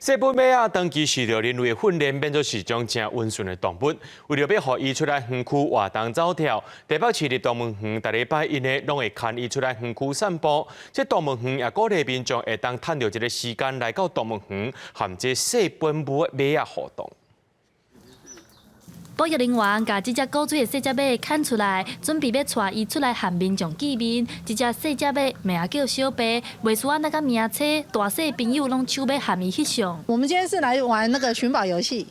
細本馬仔長期受著人類的訓練，變做是種誠溫順的動物。為著欲予伊出來園區活動走跳，台北市立動物園逐禮拜一呢，攏會牽伊出來園區散步。這動物園也鼓勵民眾會當趁著這个時間來到動物園，和這細本母的馬仔互動。保育人員共這隻古錐的細隻馬牽出來，準備欲帶伊出來和民眾見面。這隻細隻馬名叫小白，袂輸按呢共名冊，大細朋友攏搶欲和伊翕相。我們今天是來玩那個尋寶遊戲，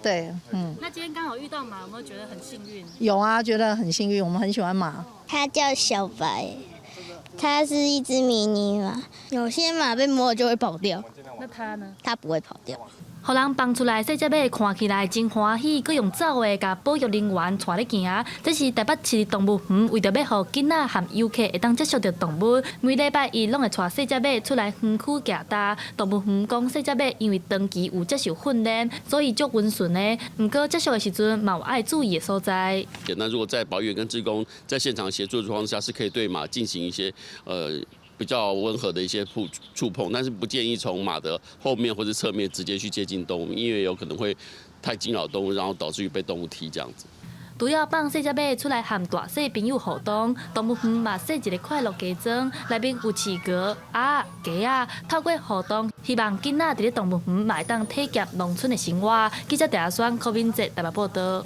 對，嗯。那今天剛好遇到馬，有沒有覺得很幸運？有啊，覺得很幸運，我們很喜歡馬。它叫小白，它是一隻迷你馬。有些馬被摸了就會跑掉。那它呢？它不會跑掉。予人放出來，細隻馬看起來真歡喜，閣用走的共保育人員帶咧行。這是台北市動物園為著欲予囡仔和遊客會當接觸著動物，每禮拜一攏會帶細隻馬出來園區行踏。動物園講，細隻馬因為長期有接受訓練，所以足溫順的。毋過接觸的時陣嘛有愛注意的所在。那如果在保育員跟志工在現場協助的狀況下，是可以對馬進行一些比較溫和的一些觸碰，但是不建議從馬的後面或者側面直接去接近動物，因為有可能會太驚擾動物，然後導致於被動物踢這樣子。除了放細隻馬出來和大細朋友互動，動物園嘛設一个快樂雞莊，內面有飼鵝、鴨、雞仔，透過互動，希望囡仔佇咧動物園嘛會當體驗農村的生活。記者鄭阿雙、柯敏哲台北報導。